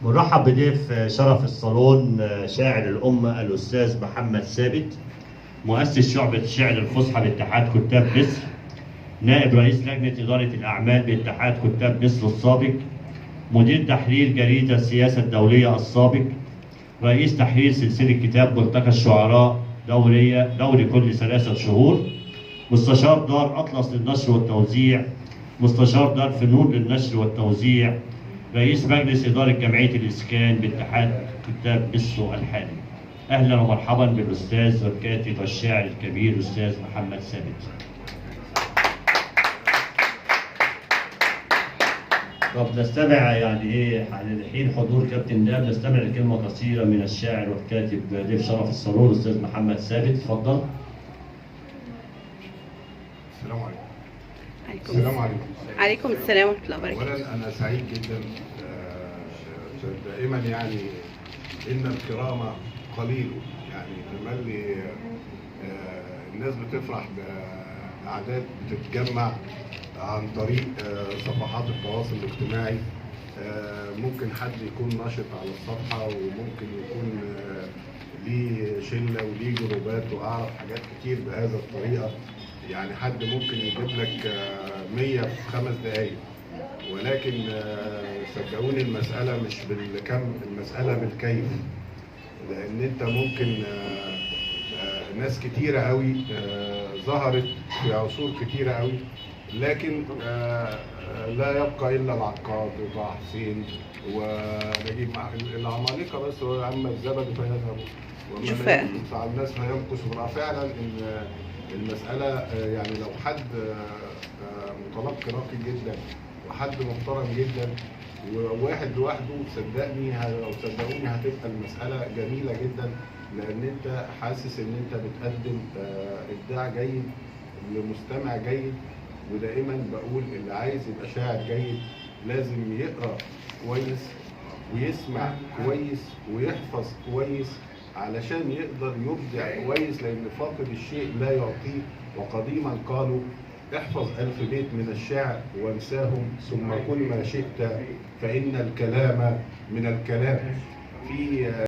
بنرحب بضيف شرف الصالون شاعر الأمة الأستاذ محمد ثابت، مؤسس شعبة الشعر الفصحى باتحاد كتاب مصر، نائب رئيس لجنة إدارة الأعمال باتحاد كتاب مصر السابق، مدير تحرير جريدة السياسة الدولية السابق، رئيس تحرير سلسلة كتاب ملتقى الشعراء دوري كل 3 شهور، مستشار دار أطلس للنشر والتوزيع، مستشار دار فنون للنشر والتوزيع، رئيس مجلس إدارة جمعية الإسكان باتحاد كتاب مصر الحالي. أهلا ومرحبا بالأستاذ والكاتب والشاعر الكبير الأستاذ محمد ثابت. طب نستمع يعني إيه حين حضور كابتن داب، نستمع لكلمة قصيرة من الشاعر والكاتب ضيف شرف الصالون الأستاذ محمد ثابت، اتفضل. السلام عليكم. السلام عليكم. عليكم السلام ورحمة الله وبركاته. أولا أنا سعيد جدا دائما، يعني إن الكرامة قليل، يعني تملي الناس بتفرح بأعداد بتتجمع عن طريق صفحات التواصل الاجتماعي. ممكن حد يكون نشط على الصفحة، وممكن يكون ليه شلة وليه جروبات، وأعرف حاجات كتير بهذا الطريقة. يعني حد ممكن يجيب لك 100 في 5 دقايق، ولكن صدقوني المسألة مش بالكم، المسألة بالكيف. لأن أنت ممكن ناس كتيرة قوي ظهرت في عصور كتيرة قوي، لكن لا يبقى إلا العقاد وطه حسين ونجيب العمالقة بس. أما الزبد فيذهب وأما الناس فيمكث. فعلا إن المسألة يعني لو حد متلقي راقي جدا وحد محترم جدا وواحد لوحده، صدقني أو صدقوني هتبقى المسألة جميلة جدا، لأن أنت حاسس إن أنت بتقدم إبداع جيد لمستمع جيد. ودائما بقول اللي عايز يبقى شاعر جيد لازم يقرأ كويس ويسمع كويس ويحفظ كويس علشان يقدر يبدع كويس، لأن فاقد الشيء لا يعطيه. وقديما قالوا احفظ 1000 بيت من الشعر وانساهم ثم كل ما شئت فإن الكلام من الكلام. في